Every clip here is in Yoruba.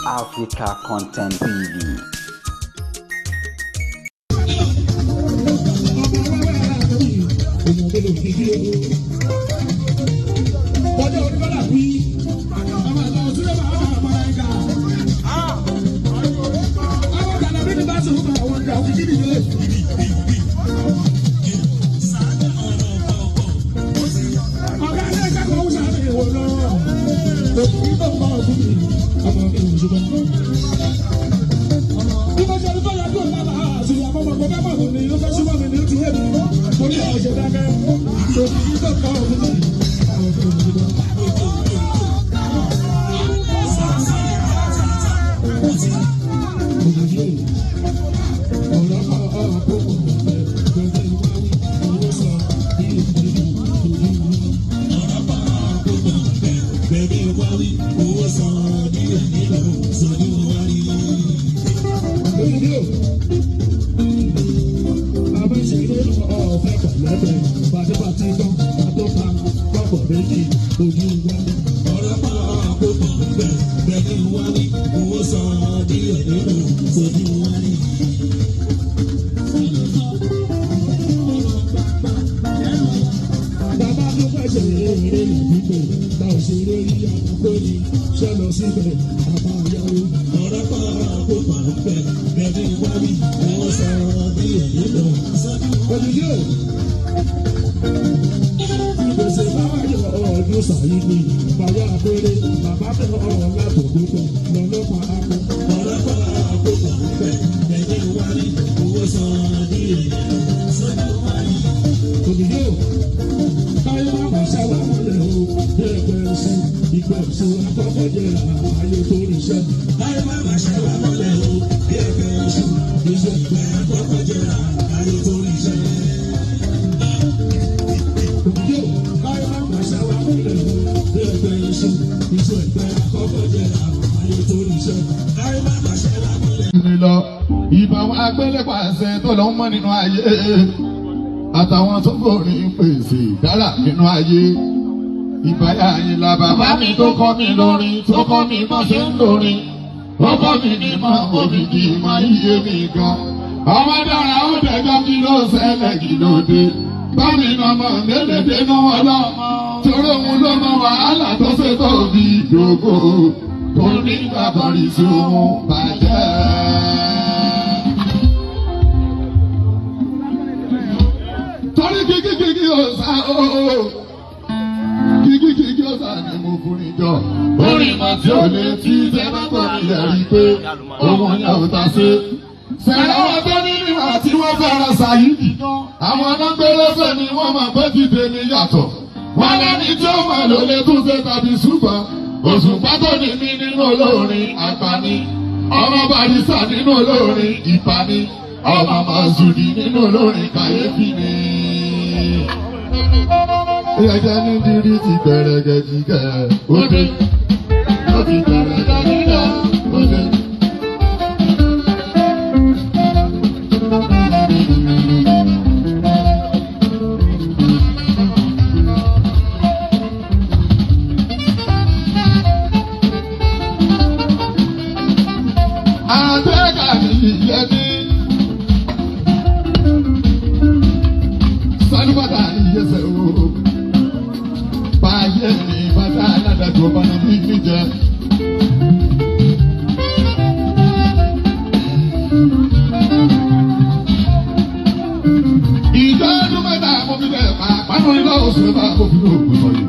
Africa Content TV. Ìbá wọn agbélépàṣẹ tó lọ ń mọ nínú ayé àtàwọn tó forí pèsè dára nínú ayé ìbáyà yín la bàbá mi tó kọ́ mi lórin tó kọ́ mi bá ṣe ń lórin ó kọ́ mi ní mọ́ òbí kì í mọ iye mi gan ọmọ dára ó dẹjọ́ kí ló ṣẹlẹ̀ kí ló dé bámi nàmọ mélèdè náà lọ́mọ torí òun ló mọ wàhálà tó ṣe tó fi dògbò tó ní bàbá rí sí òun bàjẹ́. Torí kíkíkíkí ọ̀sà ooo kíkíkíkí ọ̀sà ni mo fún ní jọ. Orin mọ̀ tí ò lè tí ṣe bá gbọ́ mi yẹ̀ rí pé òun yẹn ò ta sí. Sẹ̀rẹ̀ wọn tó ní níwà tí wọ́n fẹ́ràn Ṣàyídì. Àwọn ọlọ́gbẹ́lẹ́sẹ̀ ni wọ́n mọ̀ pé ti tèmi yàtọ̀. Wọ́n lẹ́ni tí ó mọ̀ ló lè tún ṣe tàbí ṣùgbọ́n. Òṣùpá tó ní mí nínú olórin àgbàní. Ọmọ Barrister nínú olórin ìbáni. Ọmọ Mọ̀sùdì nínú olórin kàyéfì ni. Ẹ̀jẹ̀ ní dírí ti bẹ̀rẹ̀ gẹ̀jìgẹ̀ òde. Ó ti bẹ̀rẹ̀ gẹ̀jìgẹ̀ òde. Àtẹ́gà ni ìyẹn ní. Sálúbàtà ni ìyẹsẹ̀ o. Báyé ni bàtà aládàjọ bàtà bí mi jẹ. Ìjọ ọdún mẹ́ta mo fi bẹ̀ pàápàá nílò oṣù mẹ́ta mo fi lóògùn sọ yìí.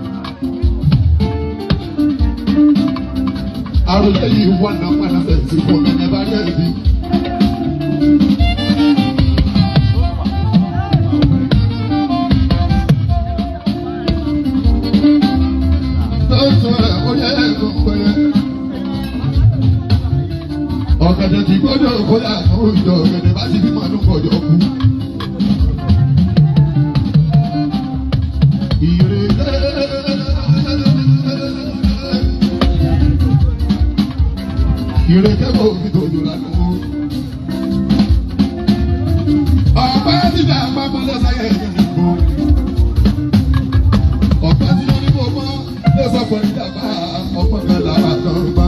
Àròlé yìí wọ́n náà padà sẹ̀ sí fún mi ní bá rí ẹ̀bí. Ọ̀gẹ̀dẹ̀ ti gbọ́dọ̀ kóyà tó ìjọ ọ̀gẹ̀dẹ̀ bá ti bí màánú kọjọ kú. Ìrèké kò fi tòjò lánàá. Ọ̀pẹ́ ti dà pápá lọ́sàyẹ̀ ìrìnkò. Ọ̀pẹ́ ti lórí kò mọ́ lọ́sọ̀pọ̀ ìjàmbá ọ̀pọ̀ kan lára tó ń bá.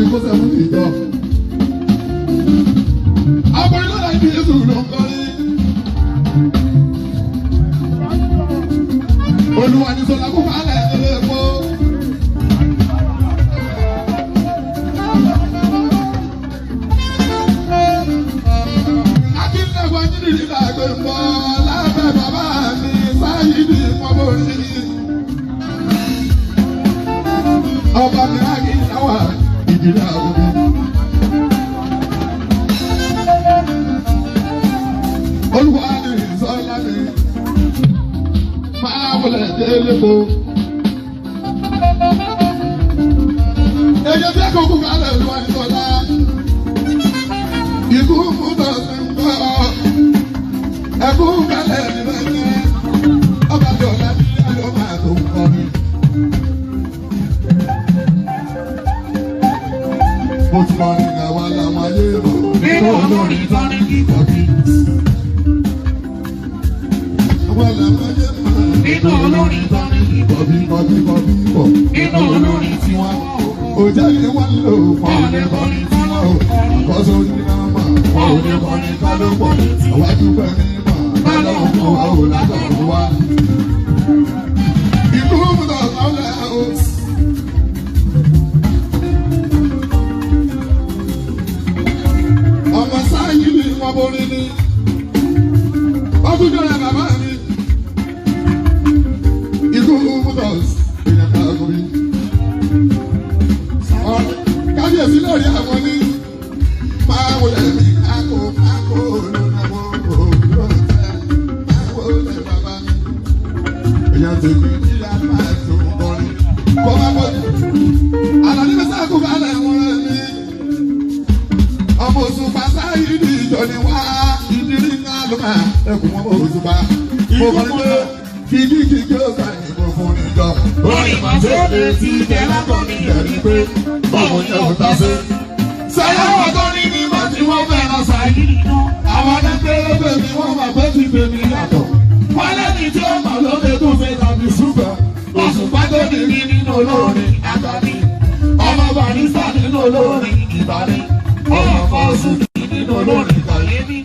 mi kó sẹ́fún ìjọ. Akọrin lọ́la ibi Jésù ló ń kọrin. Olúwa ní sọlá kó fà á lẹ̀ ẹ́ mọ́. Akíndàgbà yìí làgbẹ̀ mọ́ lábẹ́ bàbá mi sáyidì pọ́bórí. Ọba mi láàgì náwà ìdílé àwòrán. Olúwa ní sọlá mi máa wọlé délé kó. Èyí tí kò kú kálẹ̀ olúwa ní sọlá. Ikú fún tọ̀sí ń bọ̀. Ẹkú kálẹ̀ ní bẹ́ẹ̀. Ọba jọ̀lá ní àlọ́ máa tó ń kọ́ mi. Mo ti mọ ní àwa làwọn ayé mọ̀. Nínú olórin tó ní kíkọ̀kí. Àwa làwọn ayé mọ̀. Nínú olórin tó ní kíkọ̀kí. Bọ̀bí bọ̀bí bọ̀bí bọ̀. Nínú olórin tí wọ́n mọ̀. Òjá ni wọ́n lò pọ̀ ní kọrin tí wọ́n ò. Àkọ́sọ ní nọ́mbà. Wọ́n ò ní kọrin ká ló pọ̀. Àwa dúpẹ́ mímọ̀. Bálọ̀ fún wa ò látọ̀run wá. Ìlú mùtọ̀ sọ́lẹ̀ o. Ọmọ sáyé ni wọ́n borí ni. Ó tún jọra bàbá mi. Ìlú mùtọ̀ èèyàn káàkiri. Kábíyèsí lórí àwọn ní máa wọlé mi kákó kákó lónàwó òwúrọ̀ tẹ máa wọlé bàbá mi. Èèyàn tèmi ní apá tó ń kọrin kó má bọ̀ jù. Àlàní mi sáà kú kálẹ̀ wọn rẹ̀ mi. Ọmọ Òṣùpá sáyé ní ìjọ ni wá ìdírí ńlá ló máa ẹkùn ọmọ Òṣùpá. Mo kọrin pé kìkì kìkì ó sàn ìbò fún níjọ. Orin kan tó lè ti jẹ́ lákọ̀ọ́nì Ẹ̀rí pé òun yóò ta sí. Sẹ́yìn àwọn tó ní ní bá tí wọ́n fẹ́ràn sáyé. Àwọn adágbélébè mi wọ́n máa pẹ́ ti bèmí yàtọ̀. Wọ́n lẹ́ni tí ó mọ̀ lóde tó fẹ́ tàbí ṣùgbọ́n. Òṣùpá tó ní rí nínú olórin àtàní. Ọmọ Barrister nínú olórin Ìbàdí. Ọmọ Fọ́sùkì nínú olórin Kàyémí.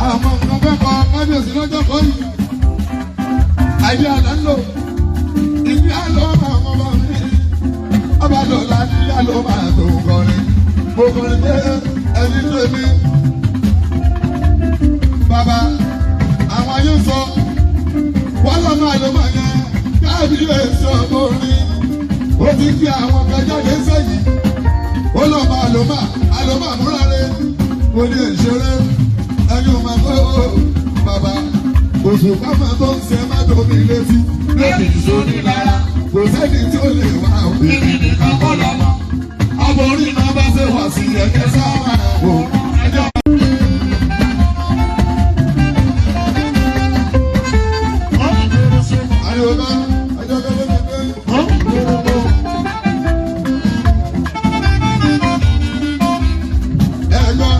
Àwọn nǹkan fẹ́ kọ kábíyèsí lọ́jọ́ kan yìí. Àìdí àná ń lò. Ìdí àlọ́ máa mọ bá mi. Ọba lọ́la ní àlọ́ máa tó ń kọrin. Mo kọrin pé ẹni tó mi. Bàbá àwọn ayé ń sọ, wọ́n lọ́ máa ló máa yẹn. Kábíyèsí ọmọ orin. Ó ti kí àwọn kan jáde sẹ́yìn. Ó lọ́ máa ló máa, àlọ́ máa múra rẹ̀. Mo ní ìṣeré ẹni ò máa kó bàbá Òṣùpá máa tó ń ṣe má tóbi létí Lórí ìsóní lára. kò sẹ́ni tí ó lè wá òbí. Èmi nìkan kọ́ lọ́mọ. Ọmọ orí náà bá ṣe wà sí ẹ̀kẹ́ sáwà wò ẹjọ́. Ariwo bá ẹjọ́ kẹ́lẹ́ mi pé. Ẹ̀gbọ́n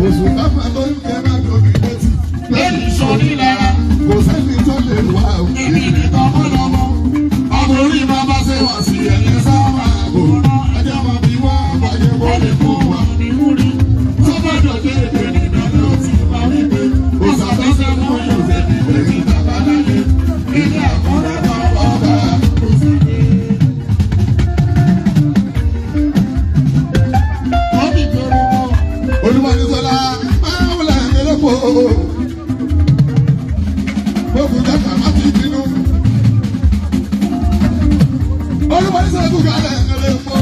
Òṣùpá máa tó ń ṣe má tóbi létí Lórí ìsóní lára. kò sẹ́ni tó lè wá òbí. Èmi nìkan kọ́ lọ́mọ. Ọmọ orí náà bá ṣe wà sí ẹ̀kẹ́ sáwà wò ẹjọ́ máa fi wá àbáyé wọlé fún wa. Tó bá dọ̀jọ́ èdè nìkan ló ti máa wí pé Kò sàtọ́sẹ́ fún ìṣòṣè èyí bàbá láyé. ilé àkọ́rẹ́ kan Ọba kò sí ní. Olúwanísọ́lá máa ń wọlé ẹ̀rẹ́pọ̀. Gbogbo jàkà má ti bínú. Olúwanísọ́lá kò kálẹ̀ ẹ̀rẹ́pọ̀.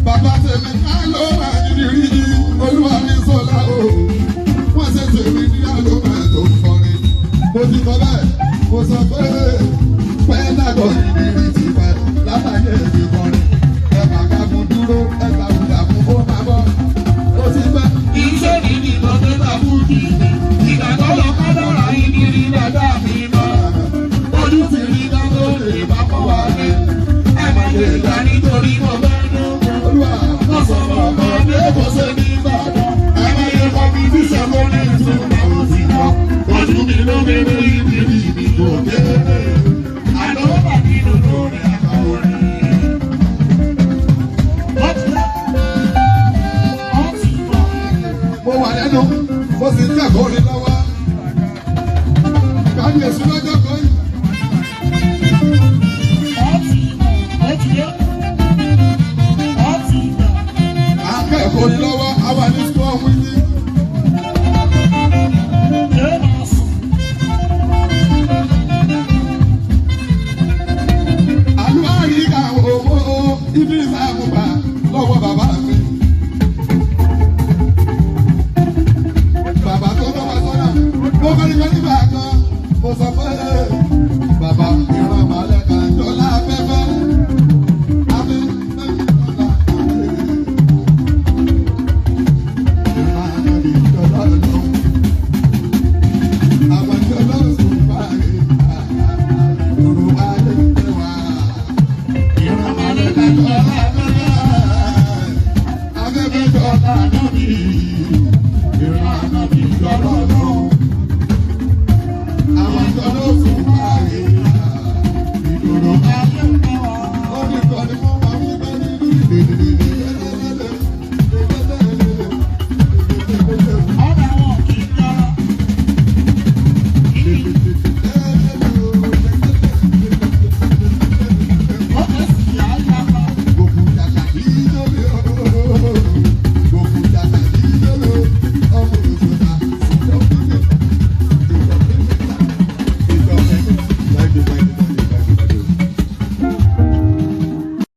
Bàbá tèmi ká ló máa ní rí Olúwanísọ́lá o. Wọ́n ṣe tèmi ní àlọ́ máa tó ń kọrin. Mo ti kọ bẹ́ẹ̀, mo sọ pé pẹ́ dàgbọ́ ìrírí ti pẹ́ látàyè ti kọrin. Ẹ bàgà fún dúró, ẹ gbà wúdà fún kó máa bọ̀. Mo ti ń kẹ́kọ̀ọ́ orin lọ́wọ́. Kábíyèsí lọ́jọ́ kan yìí. Akẹ́kọ̀ọ́ orin lọ́wọ́, àwa ní sùkúl wíní. Àlùwárí àwọn owó Idris Àmùbà lọ́wọ́ bàbá mi. Bàbá tó tọ́ wa sọ́nà, mo kọ́ ní kan nígbà kan, mo sọ pé bàbá ìran màlẹ́kà jọlá afẹ́fẹ́. Afẹ́fẹ́ jọlá afẹ́fẹ́. Ìran ànábì jọlá lọ. Àwọn jọlá sùn báyìí, ìdòrò ayé ń tẹ̀ wá. Ìran màlẹ́kà jọlá afẹ́fẹ́. Afẹ́fẹ́ jọlá ànábì. Ìran ànábì jọlá lọ. Àwọn jọlá sùn báyìí, ìdòrò ayé ń tẹ̀ wá. Ó ní kọ́ni fún wa wípé nínú ìdèdè.